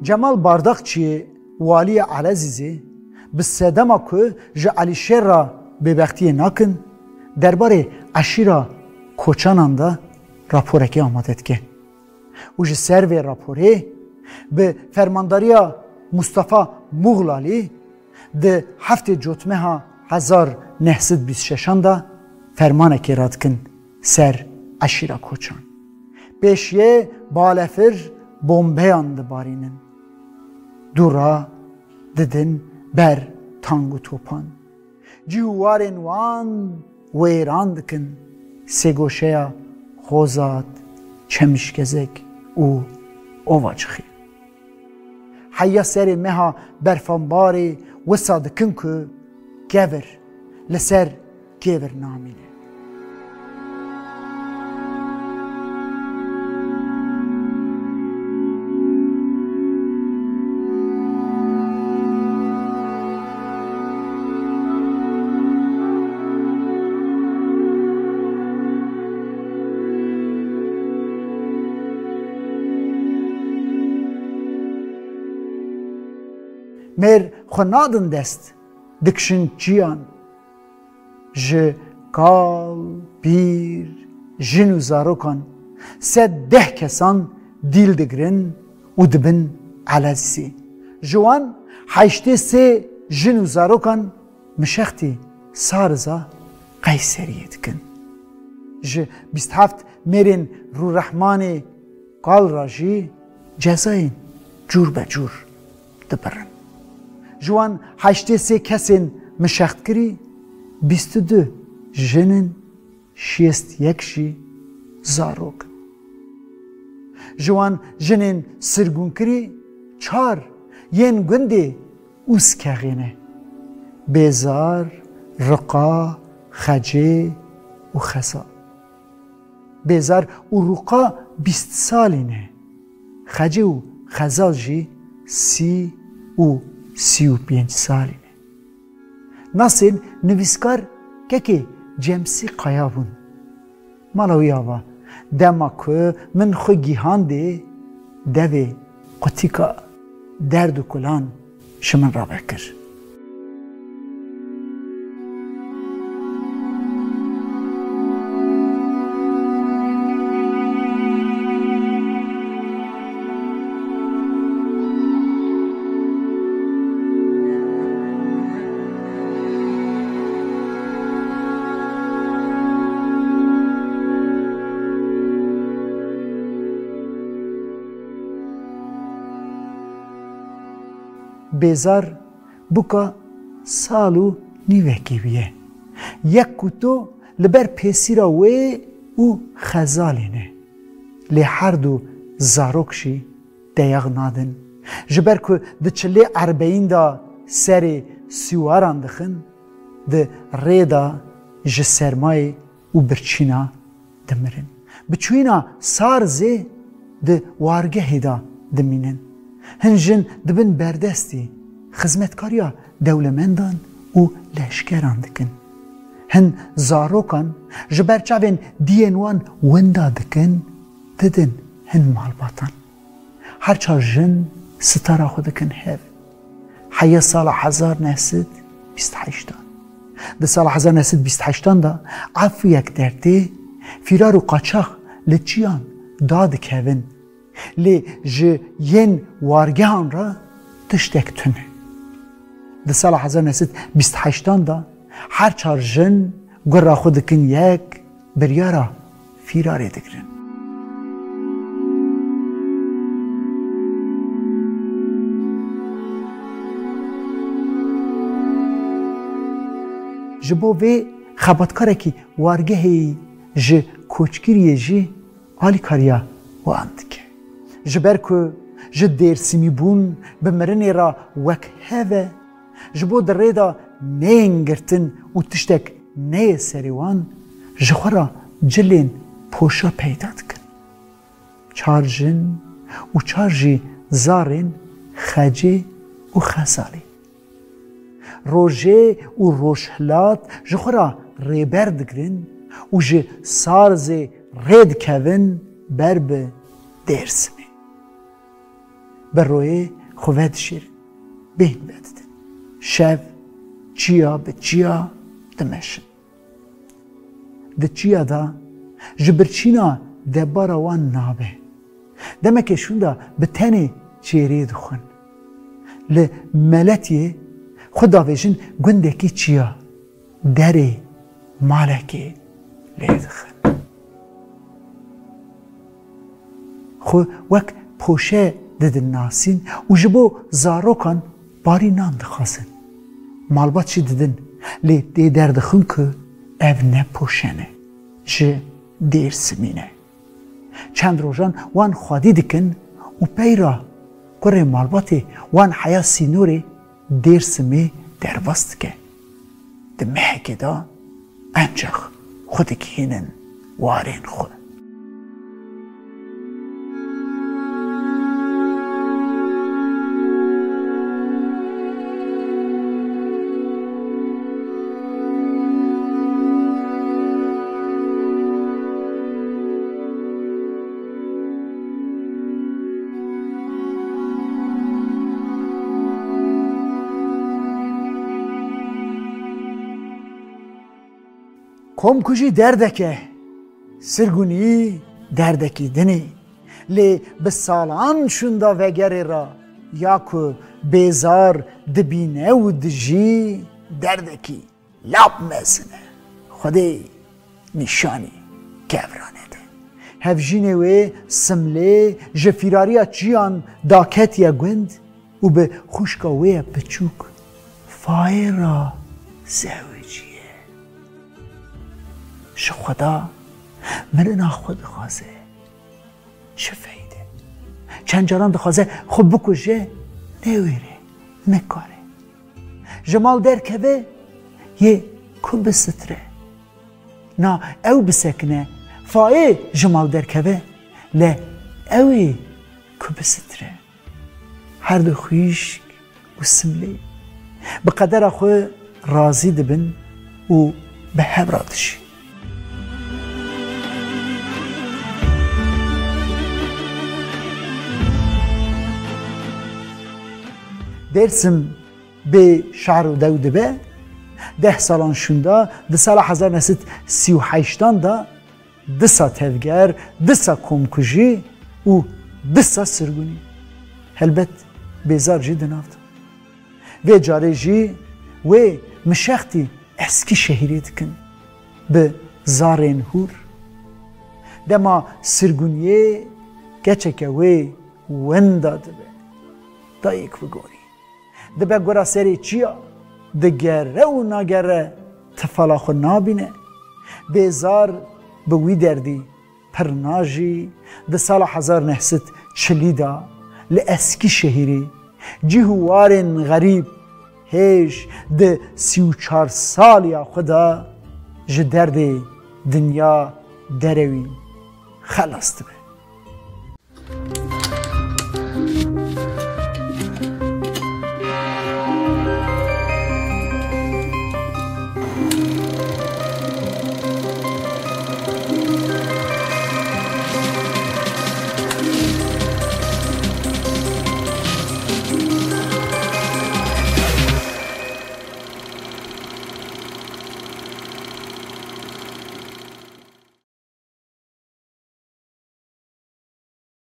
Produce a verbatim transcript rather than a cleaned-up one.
Cemal Bardakçiyê, waliyê Elezîzê, bi sedema ku ji Elîşêr re bêbextiyê nakin, derbarê eşîra Koçanan de raporekê amade dike. Û ji ser vê raporê bi fermandariya Mustafa Muxlalî di heftê Cotmeha hezar neh sed bîst şeşan de fermanekê radikin ser eşîra Koçan. Pêşiyê balefir bombeyan dibarînin. Dû re didin ber tang û topan. Cih û warên wan wêran dikin, sêgoşeya Xozat, Çemişgezek û Ovacixê. Heya serê meha berfanbarê wisa dikin ku kevir li ser kêvir namîne. Mêr xwe nadin dest, dikişin çiyan. Ji kal, pîr, jin û zarokan sed deh kesan dîl digirin û dibin Elezîzê. Ji wan heştê sê jin û zarokan mişextî Sariza Qeyseriyê dikin. Ji bîst heft mêrên Rûrehmanê Kal re jî cezayên cûr be cûr dibirin. Ji wan heştê sê kesên mişextkirî bîst û du jin in, şêst yek jî zarok in. Ji wan jinên sirgûnkirî çar yên gundê Ûskexê ne. Bêzar, Riqa, Xecê û Xezal. Bêzar û Riqa bîst salî ne. Xecê û Xezal jî sî û sî û pênc salî ne. Nasên nivîskar kekê Cemsî Kaya bûn. Mala wî ava, dema ku min xwe gîhandê devê qutîka derd û kulan ji min re vekir. Bêzar bûka sal û nîvekî bûye. Yek kuto li ber pêsîra wê û Xezalê ne. Lê her du zarok jî deyax nadin. Ji ber ku di çilê erbeyîn de serê sîwaran dixin, di rê de ji sermayê û birçîna dimirin. Bi çûyîna Sarzê di wargehê de dimînin. Hin jin dibin berdestî, xizmetkariya dewlemendan û leşkeran dikin. Hin zarokan ji ber çavên diyên wan winda dikin, didin hin malbatan. Her çar jin sitara xwe dikin hev. Heya sala hezar neh sed bîst heştan. Di sala hezar neh sed bîst heştan de efûyek dertê, fîrar û qaçax li çiyan dadikevin. Lê ji yên wargehan re tiştek tune. Di sala hezar neh sed bîst heştan de her çar jin gura xwe dikin yek, biryara fîrarê digirin. Ji bo vê xebatkarekî wargehê ji koçgiriyê jî alîkariya wan dike. Ji ber ku ji Dêrsimîbûn bi mirinê re wek hev e, ji bo di rê de neyên girtin û tiştek neyê serê wan, ji xwe re cilên poşa peyda dikin. Çar jin û çar jî zarên Xecê û Xezalê. Rojê û rojhilat ji xwe re rêber digirin û ji Sarzê rê dikevin ber bi Dêrsimê. Bi royê xwe vedişêrin, bêhn vedidin. Şev çiya bi çiya dimeşin. Di çiya de ji birçîna debara wan nabe. Demekê şûnda bi tenê çêrê dixwin. Li Meletiyê xwe davêjin gundekî çiya, derê malekê lê dixin. Xwe wek poşe didin nasîn û ji bo zarokan barî nan dixwazin. Malbat jî didin, lê tê derdixin ku ev ne poşe ne, ji Dêrsimî ne. Çend rojan wan xwedî dikin û peyra kurê malbatê wan heya sînorê Dêrsimê derbas dike. Di mehekê de encax xwe digihînin warên xwe. Komkujî derdek e, sirgûnî derdekî din e. Lê bi salan şûnda vegerê re ya ku Bêzar dibîne û dijî, derdekî lap mezin e. Xwedê nîşanî kevranê de. Hevjînê wê Simlê ji fîrariya çiyan daketiye gund û bi xwişka wê ye piçûk Fayê re zewiciye. Ji Xweda mirina xwe dixwaze. Çi feyde? Çend caran dixwaze xwe bikuje, newêre, nikare. Ji mal derkeve, yê ku bisitire. Na ew bisekine, Fayê ji mal derkeve, le ew ê ku bisitire. Her du xwîşk û Simlê bi qedera xwe razî dibin û bi hev re dijîn. Dêrsim bê şar û dew dibe, deh salan şûnda di sala hezar neh sed sî û heştan de disa tevger, disa komkujî û disa sirgûnî. Helbet Bêzar jî di nav de. Vê carê jî wê mişextî Eskîşehîrê dikin bi zarên hûr. Dema sirgûniyê keçeke wê winda dibe. Dayik bigorî. Dibe gura serê çiya, digere û nagere tifala xwe nabîne. Bêzar bi wî derdî pir najî, di sala hezar neh sed çilî de li Eskîşehîrê cih û warên xerîb hêj di sî û çar saliya xwe de ji derdê dinya derewî xelas dibe.